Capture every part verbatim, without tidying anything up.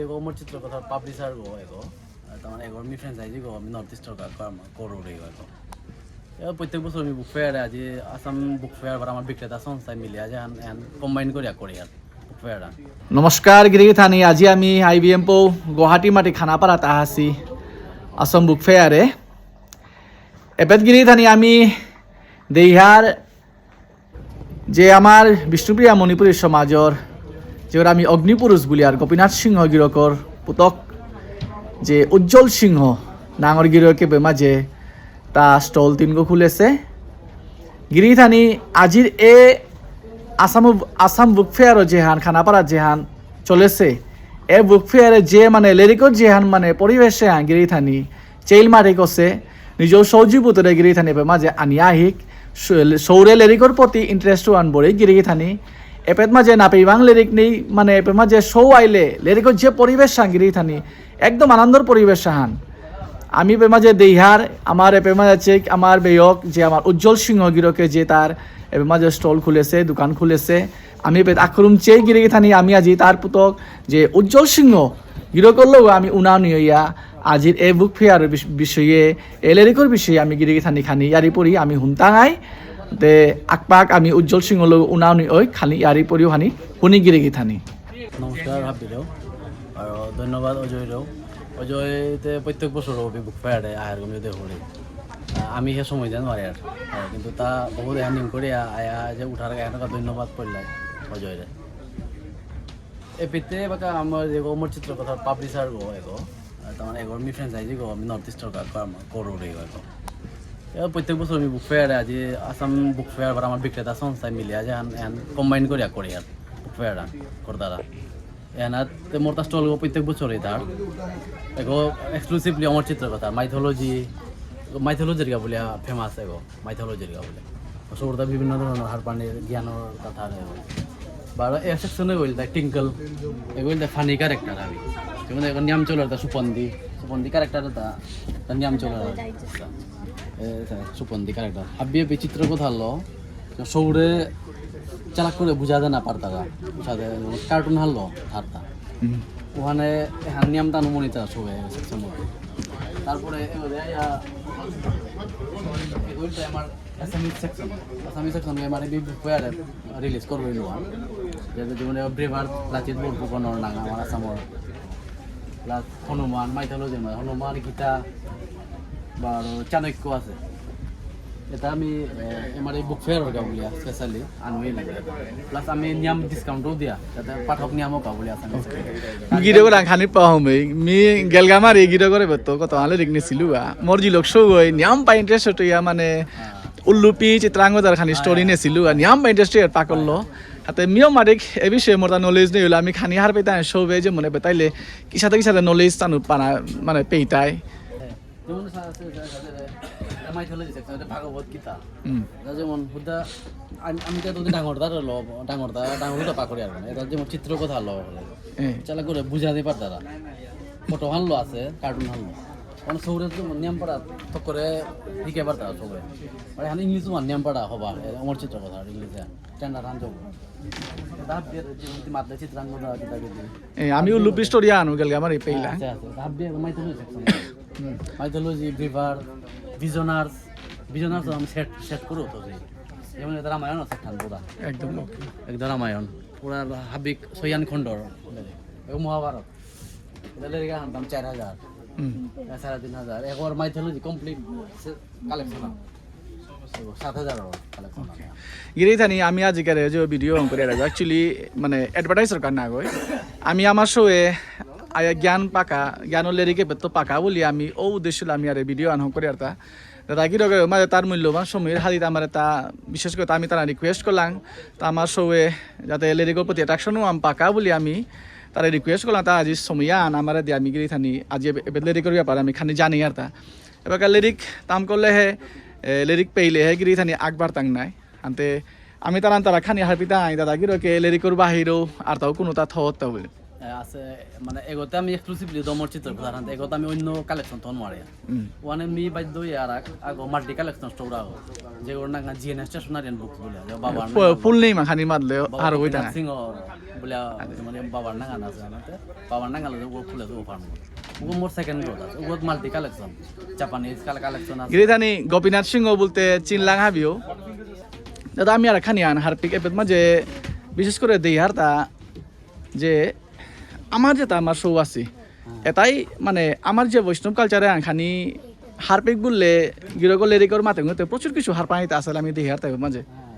এগো মোর চিত্রকথার publisher গো এগো। আর তার মানে এগোর মি franchise গো, আমি North East র কাম করুরি গো এগো। এ প্রত্যেক বছর আমি বুক ফেয়ারে আজি আসাম বুক ফেয়ার বা আমার বিক্রেতা সংস্থা মিলে আজি আন, আন combine করিয়া করি আর বুক ফেয়ার। নমস্কার গিরিগিথানি, আজি আমি আইবিএম পৌ গুয়াহাটি মাটি খানাপাড়াত আহাসি আসাম বুক ফেয়ারে। এপেত গিরিগিথানি আমি দেইহার যে আমার বিষ্ণুপ্রিয়া মণিপুরী সমাজর যে ওরা আমি অগ্নিপুরুষ বলি আর গোপীনাথ সিংহ গিরকর পুতক যে উজ্জ্বল সিংহ নাঙর গিরকে বেমা যে তা স্টল তিনগো খুলেছে। গিরিথানি আজির এ আসাম, আসাম বুক ফেয়ারও যেহান খানাপাড়া যেহান চলেছে, এ বুক ফেয়ারে যে মানে লেরিকর যেহান মানে পরিবেশে হান গিরিথানি চেইল মারি কষে নিজেও সৌজি পুতরে গিরিথানি এপে মাঝে আনিয়া আহিক। সৌ-, সৌরে লেরিকর প্রতি ইন্টারেস্ট আন বড়ি গিরিথানি এপেত মাঝে নাপেইবাং লেরিক নেই, মানে এপে মাঝে সৌ আইলে লেরিকর যে পরিবেশ হান গিরিথানি একদম আনন্দর পরিবেশ হান। আমি এপে মাঝে দেইহার আমার এপে মাঝে চেক আমার বেয়ক যে আমার উজ্জ্বল সিংহ গিরকে যে তার এপে মাঝে স্টল খুলেছে, দোকান খুলেছে। আমি এপে আক্রম চেই গিরিথানি আমি আজি তার পুতক যে উজ্জ্বল সিংহ গিরকর লগে আমি উনা নিয়া আজির এ বুক ফেয়ার বিষ-, বিষয়ে এ লেরিকর বিষয়ে আমি গিরিগিথানি খানি ইয়ারি পরি আমি হুনতাঙাই। তে আকপাক আমি উজ্জ্বল সিংহ লগে উনা নি ওই খানি ইয়ারি পরিও খানি হুনি গিরিগিথানি। নমস্কার হাবিরেও। আর ধন্যবাদ অজয়রেও। অজয় তে প্রত্যেক বছর অবি বুক ফেয়ারে আহার গমি দে হরে। আমি সে সময় দেন মারে আর। আর কিন্তু তা বহুত এহান নিম করে আ-, আয়া যে উঠার এহান ধন্যবাদ করলাই অজয়রে। এপিতে বাকা আমার যে গো মোর চিত্রকথার publisher গো এগো। আর তার মানে এগোর মি franchise গো আমি North East র কাম করুরি গো এগো। এ প্রত্যেক বছর আমি বুক ফেয়ারে আজি আসাম বুক ফেয়ার বা আমার বিক্রেতা সংস্থা মিলে আজি আন, আন combine করিয়া করি আর বুক ফেয়ার করতারা। এনাতে মোর তা স্টল গো প্রত্যেক বছরই তার। এগো exclusively আমার চিত্রকথা, mythology, mythology র গা বলিয়া famous এগো। Mythology র গা বলে। সৌরতা বিভিন্ন ধরনের হারপানির জ্ঞানর কথা রয়েছে। বারো এ সেকশনে বলতে টিঙ্কল, এগুলো ফানি ক্যারেক্টার আমি। যেমন এখন নিয়াম চলার তা সুপন্দি, সুপন্দি ক্যারেক্টার তা, তা নিয়াম চলার। এ, তা সুপন্দি ক্যারেক্টার। হাবি হাবি চিত্র কথা হলো, তো সৌরে চালাক করে বুঝাতে না পারতারা। বুঝাতে কার্টুন হলো থারতা। হুম। ওখানে এখানে নিয়াম তানু মনিতা সৌরে সেকশনে। তারপরে এগুলো, আ, এগুলো আমার Assamese section, Assamese section এ মানে বি-, বি-, পয়ারে release করবো এই লোয়া। যাতে জীবনে ব্রেভার, লাচিত বরফুকনর নাঙ আমার আসামর। Plus হনুমান, mythology মানে হনুমান, গীতা, বা আরো চাণক্য আছে। এটা আমি, এ, আমার এই বুক ফেয়ার অর্গা বলিয়া, specially, আনুই লাগে। Plus আমি নিয়াম discount ও দিয়া, যাতে পাঠক নিয়ামও পা বলিয়া আসামে। গিরো করে খানি পাহমে, মি গেলগামারি গিরো করে বেতো, কত আলে রিক নিছিলু, আ। মোর জিলক শো গই, নিয়াম পা interest হতো ইয়া, মানে, হ্যাঁ। উল্লুপি চিত্রাঙ্গদার খানি story হ্যাঁ। নেছিলু, আর নিয়াম বা interest এর পাকললো। হাতে মিও মারিক এ বিষয়ে মোর তা knowledge নেই হইলো, আমি খানি হার পেতাই সবে যে মনে পেতাইলে কিসাতে কিসাতে knowledge তানু পানা মানে পেইতাই। যেমন সা-, সা-, সা-, সা-, এটা mythology section, এটা ভাগবত গীতা। হুম। এটা যেমন হুদা, আমি, আমি তো এতদিন ডাঙর দার লো, ডাঙর দা, ডাঙর দা পাকড়ি আর মানে, এটা যেমন চিত্র কথা লো, এ। চালা করে বুঝাতে পারতারা। ফটো হানলো আছে, কার্টুন হানলো। মানে সৌরে তো নিয়াম পারা তো করে হিকে পারতারা সবে। মানে হান ইংলিশ মানে নিয়াম পারা হবা, এ, আমার চিত্র কথা ইংলিশে। স্ট্যান্ডার্ড হান যাবো। দাঁত দিয়ে যে মাতলে চিত্রাঙ্গদা কিতা কিতা। এ, আমি উল্লুপি story আনো গেলগা আমার এই পেইলা। আচ্ছা, আচ্ছা। দাঁত দিয়ে mythology section। হুম। Mythology, ব্রেভার, visionaries, visionaries আমি set, set করে হতো যে। যেমন এটা রামায়ণ আছে ঠান পুরা। একদম okay। একদম রামায়ণ। পুরা হাবিক সৈয়ান খণ্ডর। এবং মহাভারত। এটা লেরিক আনতাম চার হাজার। হুম। এ, সাড়ে তিন হাজার। একবার mythology complete সে-, collection আনতাম। সাত হাজার ওর collection আনতাম। গিরি থানি আমি আজিকার যে video on করে রাখবো। Actually, মানে, advertise দরকার না গই। আমি আমার শোয়ে আয়া জ্ঞান পাকা, জ্ঞান লেরিকে বেত্ত পাকা বলি আমি ও উদ্দেশ্য আমি আর video আন করে আর তা। দাদা গিরকে মাঝে তার মূল্যবান সময়র হাদিত আমার তা বিশেষ করে আমি তারা request করলাম। তা আমার শোয়ে যাতে লেরিকর প্রতি attraction ও আম পাকা বলি আমি তারা request করলাম। তা আজি সময় আন আমার দিয়ে আমি গিরি থানি আজি এবে, এবে লেরিকর ব্যাপারে আমি খানি জানি আর তা। এবার লেরিক তাম করলে হে, এ, লেরিক পেইলে হে গিরি থানি আকবার তাং নাই। আনতে আমি তারান তারা খানি হারপিতা আই দাদা গিরকে লেরিকর বাহিরেও আর তাও কোনো তা থত তা বলে। এ, আছে, মানে, এগোতে আমি exclusively দমর চিত্রকথা আনতে, এগোতে আমি অন্য collection তো নোয়ারে। হুম। ওখানে মি বাধ্য হয়ে আর এক, আগো multi collection store আগো, যেগুলো না GN Stationery and Books বলে, যে বাবার ফু-, নাঙহান। Full name আখানি মাতলে বাবা আর ওই গোপীনাথ টাঙা। সিংহ বলে, আচ্ছা। মানে, বাবার নাঙহান আছে, আমাতে বাবার নাঙহান আছে, ও খুলে দেবো farm। ও মোর second growth আছে, ও multi collection, Japanese কাল collection আছে। গিরিথানি গোপীনাথ সিংহ বলতে চিনলাং হাবিও। দাদা, আমি আর খানি আন হারপিক এপেত মাঝে বিশেষ করে দেই হারতা যে আমার যেটা আমার শৌ আছে, হ্যাঁ। এটাই মানে আমার যে বৈষ্ণব culture এ আনখানি হারপিক বললে গিরকর লেরিকর মাতে গুতে প্রচুর কিছু হারপানিতে আসলে আমি দেখি হারতে মাঝে। হ্যাঁ।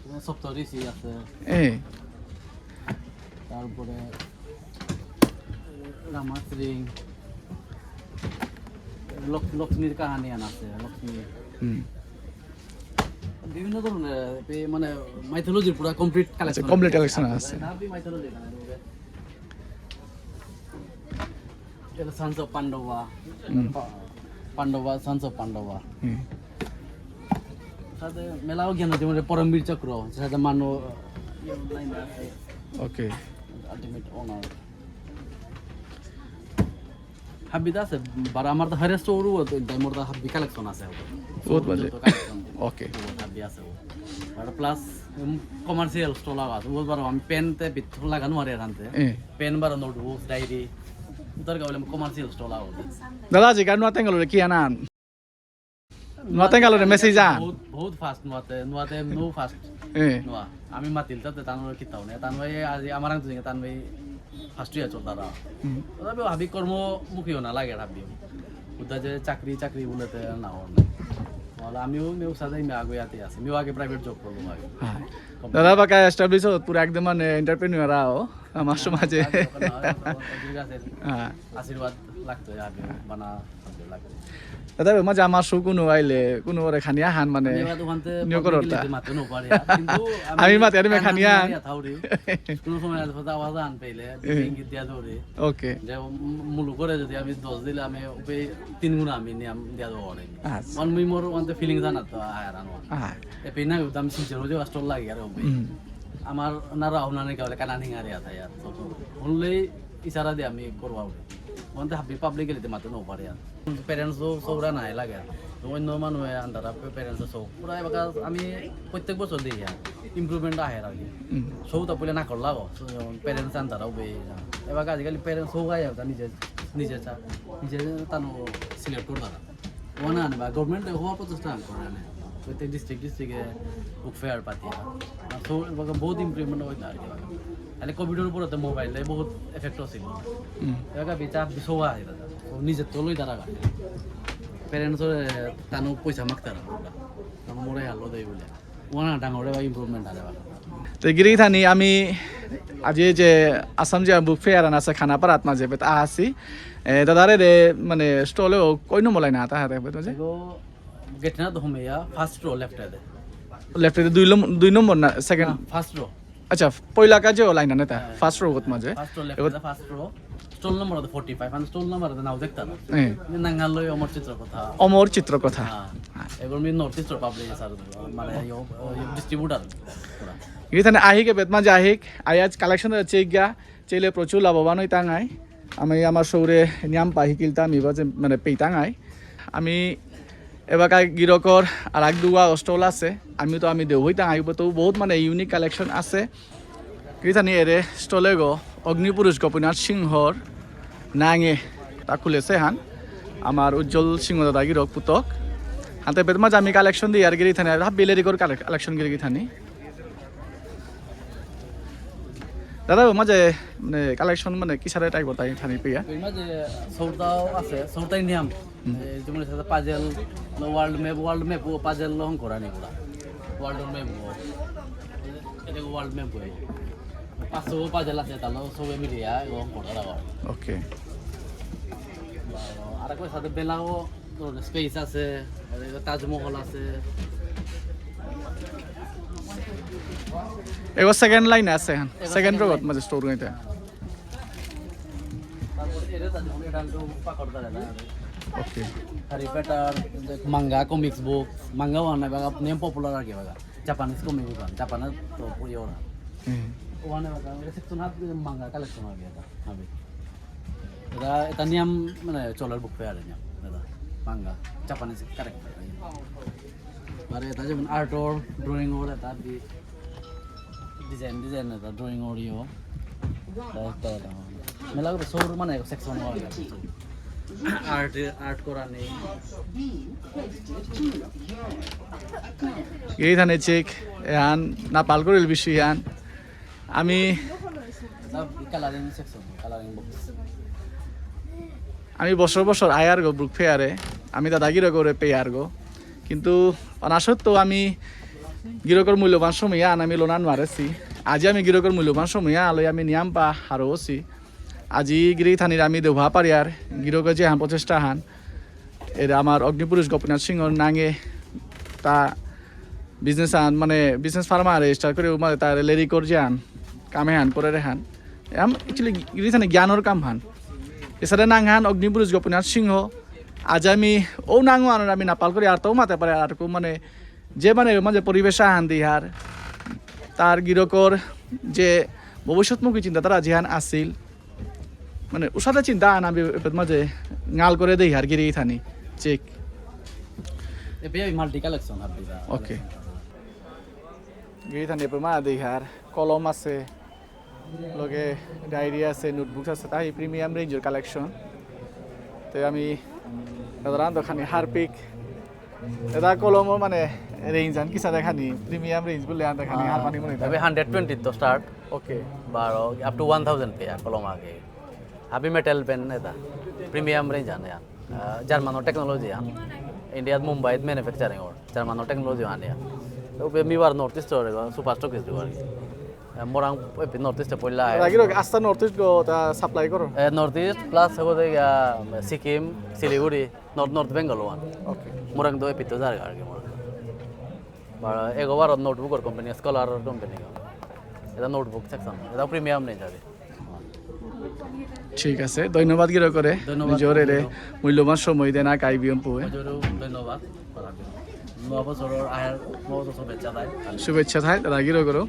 এখানে সপ্তঋষি আছে। এ। তারপরে রামাশ্রিং, লক্ষ-, লক্ষ্মীর কাহানি আন আছে, লক্ষ্মী। হুম। বিভিন্ন ধরনের, এ, মানে, mythology র পুরা complete আচ্ছা, collection complete আছে। Collection আছে। হাবি mythology এখানে ঢুকে। এটা Sons of Pandava, হুম। পা-, পান্ডবা, Sons of Pandava। হুম। সাথে মেলাও জ্ঞান আছে, মানে, পরমবীর চক্র, সাথে মানো, OK। Ultimate Honor। হাবিতা আছে, বারো আমার তো হারেস্ট ওরও তো, তাই মোর তো হাবি collection আছে। বহুত বাজে। তো collection। OK। বহুত হাবি আছে ও। আর plus, উম, commercial stall আছে। ও বারো আমি পেন তে ভিতর লাগানো আর এখানতে। এ। পেন বারো notebooks, diary। উতার কা বুলে commercial stall আছে। দাদা, যে কার নুয়া তেঙ্গালোরে কি আনান? নুয়া তেঙ্গালোরে message আন। বহুত, বহুত fast নুয়াতে, নুয়াতে no fast। এ। নুয়া। আমি মাতিল তাতে তানুরে কিতাও নে। তানু ভাই আজ আমার আং তুই তানু ভাই first year চলতারা। হুম। তবে হাবি কর্মমুখী হনা লাগে হাবি। উদা যে চাকরি, চাকরি বলেতে না হন। বলে আমিও মেউ সাথে আমি আগে আতে আছি। মেউ আগে private job করলাম আগে। হ্যাঁ। Company। দাদা বাকা establish হত পুরা একদম মানে entrepreneur আও আমার সমাজে। হ্যাঁ, হ্যাঁ, হ্যাঁ, হ্যাঁ। হ্যাঁ। আশীর্বাদ লাগতো আগে বানা লাগতো। দাদা, মাঝে আমার শো কোনো আইলে, কোনো ওরে খানি আহান মানে আমি এবার ওখানতে নিয়োগ public করো তা। লিখে মাতে না পারি, কিন্তু আমি আমি মাতে, আমি আমি খানি আহান। মারি আথাউরি। কোনো সময় আছে, কথা আওয়াজ আন পেলে, এ। ইঙ্গিত দিয়া ধরে। OK। যে মু-, মুলু করে যদি আমি দশ দিলে, আমি ওপে তিন গুণ আমি নিয়াম দিয়া দেবো ওরে। আচ্ছা। ওয়ান মি মোর ওয়ানতে feelings আনা তো আয় আর আনো। আয়। এ পেনা আমি সিনসিয়ার হয়ে স্টল লাগে আর ওপে। হুম। আমার না রাও না নেই কালে কানা নিং আরে আতা ইয়ার। Only ইশারা দিয়ে আমি করবা ওরে। ওয়ানতে হাবি পাবলিক গেলে মাতে না পারি আর। Parents ও সৌরা নাই লাগে। তো অন্য মানুষ আন্দারা parents ও সৌ। পুরা এবার আমি প্রত্যেক বছর দেখি আর improvement আহে আর কি। হুম। সৌতা পুলে না করলা গো। Parents আন্দারা উবে। এবার আজিকালি parents সৌ গায় আর নিজে, নিজে চা, নিজে তানু select করে তারা। ওনা আনে বা government এ হওয়া প্রচেষ্টা আন করে আনে। প্রত্যেক district, district এ book fair পাতি। আর সৌ এবার বহুত improvement হইতা আর কি। তাহলে কোভিডর উপরে তো মোবাইলে বহুত effect হয়েছিল। হুম। এবার বিচার বিষয় আহে দাদা। তো নিজে তো লই তারা। Parents ও, এ, তানু পয়সা মাগতারা। তানু মোরে হালো দেই বলে। ওনা ডাঙরে বা improvement আরে বা। তো গিরি থানি আমি আজি যে আসাম যে বুক ফেয়ার আন আছে খানাপাড়াত মাঝে বেত আছি। এ, দাদারে রে, মানে, স্টলে ও কই নম্বর লাইন আতা হাতে বেত মাঝে? এগো গেট না তো হমেয়া, first row left এ দে। Left এ দুই লম-, দুই নম্বর না, second? না, first row। আচ্ছা, পয়লা কাজে ও লাইন আনে তা, হ্যাঁ। First row গত মাঝে। First row left এগো এ দে, first row। Stall number আছে forty five, মানে stall number আছে নাও দেখতা না। হ্যাঁ। নাঙালই অমর চিত্রকথা। অমর চিত্রকথা। হ্যাঁ। এবার me North East Republic sir, মানে, ইয়ো, ইয়ো distributor। এখানে আহিকে বেতমা যে আহিক, আয়াজ collection আছে গিয়া, চেলে প্রচুর লাভবান হই তাঙাই। আমি আমার সৌরে নিয়াম পাহি কিলতা আমি বাজে, মানে, পেইতাঙাই। আমি এবাকা গিরকর আর এক দুয়া stall আছে, আমি তো আমি দেউ হই তাঙাই, তো বহুত, মানে, unique collection আছে। কিতানি এরে স্টলে গো অগ্নিপুরুষ গোপীনাথ সিংহর নাঙে তা খুলেছে হান। আমার উজ্জ্বল সিংহ দাদা গিরক পুতক। হাতে বেদমা জামি collection দিয়ে আর গিরি থানি, হাবি লেরিকর কালে-, collection গিরি গি থানি। দাদা, মাঝে, মানে, collection, মানে, কিসারে type হতাই থানি পেয়া? এর মাঝে সৌদাও আছে, সৌদাই নিয়াম। হুম। এ, যেমন সাথে puzzle, world map, world map ও puzzle লং করা নি পুরা। World map ও। এটা world map ও। পাঁচশো puzzle আছে, তাহলে সবে মিলিয়া এবং করা দাও। OK। আর একবার সাথে বেলাও, তোর space আছে, আর এবার তাজমহল আছে। এবার second line আছে, হ্যাঁ। এবার second second row line। মাঝে store হইতে। তারপর এটা তো যেমন এটা একটু পাকড় ধরে না। OK। Curry patter, manga, comics book, manga one, এবার আপনি popular আর কি, এবার Japanese comic book, Japanese তো পড়িও না। হুম। ওয়ানে বাতা, এটা সেকশন হাত মাঙ্গা কালেকশন হবে এটা, হবে। এটা, এটা নিয়ম মানে চলার বুক পেয়ারে নিয়ম, এটা মাঙ্গা, জাপানিজ কারেক্ট। আর এটা যেমন আর্ট ওর, ড্রয়িং ওর, এটা দি-, ডিজাইন, ডিজাইন এটা, ড্রয়িং ওর ইয়ে। এটা, এটা, এটা। মেলা করে সৌর মানে সেকশন হবে। আর্ট, আর্ট করা নেই। এই ধানে চেক, এহান না পাল করিল বিষয় এহান। আমি কালারিং সেকশন, কালারিং বক্স। আমি বছর বছর আয়ার গো বুক ফেয়ারে, আমি দাদা গিরকরে পেয়ার গো। কিন্তু অনা সত্ত্বেও আমি গিরকর মূল্যবান সময় আন আমি লোনা নোয়ারেছি। আজি আমি গিরকর মূল্যবান সময় আলো আমি নিয়াম পা হারৌছি। আজি গিরি থানির আমি দেওয়া পারিয়ার গিরকর যে হান প্রচেষ্টা হান। এরা আমার অগ্নিপুরুষ গোপীনাথ সিংহর নাঙে তা বিজনেস আন, মানে, বিজনেস ফার্মা রেজিস্টার করে, মানে, তার লেরিকর যে আন, কামে হান করে রে হান। এম, actually, গিরি থানি জ্ঞানর কাম হান। এছাড়া নাং হান অগ্নিপুরুষ গোপীনাথ সিংহ। আজ আমি ও নাং আনর আমি নাপাল করি আর তো মাতে পারে আর কো, মানে, যে, মানে, মাঝে পরিবেশ আহান দিহার, তার গিরকর যে ভবিষ্যৎমুখী চিন্তাধারা যেহান আসিল, মানে, উসাদে চিন্তা আন আমি এপেত মাঝে ঙাল করে দেই হার গিরি থানি, চেক। এপে মাল্টি কালেকশন হার দিবা। ওকে। গিরি থানি এপে মা দেই হার, কলম আছে, লগে ডায়েরি আছে, নোটবুক আছে, তাই প্রিমিয়াম রেঞ্জর কালেকশন। তো আমি সাধারণত খানি হারপিক, এটা কলমর মানে রেঞ্জ আন কিসা দেখানি, প্রিমিয়াম রেঞ্জ বলে আন দেখানি, হারপানি মনে হয়। তবে হান্ড্রেড টোয়েন্টি তো স্টার্ট, ওকে। বারো up to one thousand পেয়া কলম আগে। হাবি মেটাল পেন এটা প্রিমিয়াম রেঞ্জ আনে আন। আহ, জার্মানর টেকনোলজি আন। ইন্ডিয়াত মুম্বাইত ম্যানুফ্যাকচারিং ওর। জার্মানর টেকনোলজি আনে আন। তো ওপে মিবার নর্থ ইস্ট ওর সুপার স্টক ইস্ট ওর। আহ, মোরাং এপি নর্থ ইস্টে পড়লা। রাগি রোগ আস্তা নর্থ ইস্ট গো তা সাপ্লাই করো? এ, নর্থ ইস্ট প্লাস হবো দে গা সিকিম, শিলিগুড়ি, নর্থ, নর্থ বেঙ্গল ওয়ান। ওকে। মোরাং দো এপি তো জায়গা আর কি মোরাং। বা এগো বারো নোটবুকর কোম্পানি, স্কলার কোম্পানি। এটা নোটবুক সেকশন। এটা প্রিমিয়াম নেই যাবে। ঠিক আছে, ধন্যবাদ গিরকরে। ধন্যবাদ। নিজরে রে মূল্যবান সময় দেনা কাইবিয়ম পুয়ে। নিজরেও ধন্যবাদ। নব বছরর আহের, নব বছর শুভেচ্ছা থাই। শুভেচ্ছা থাই, দাদা গিরকরো।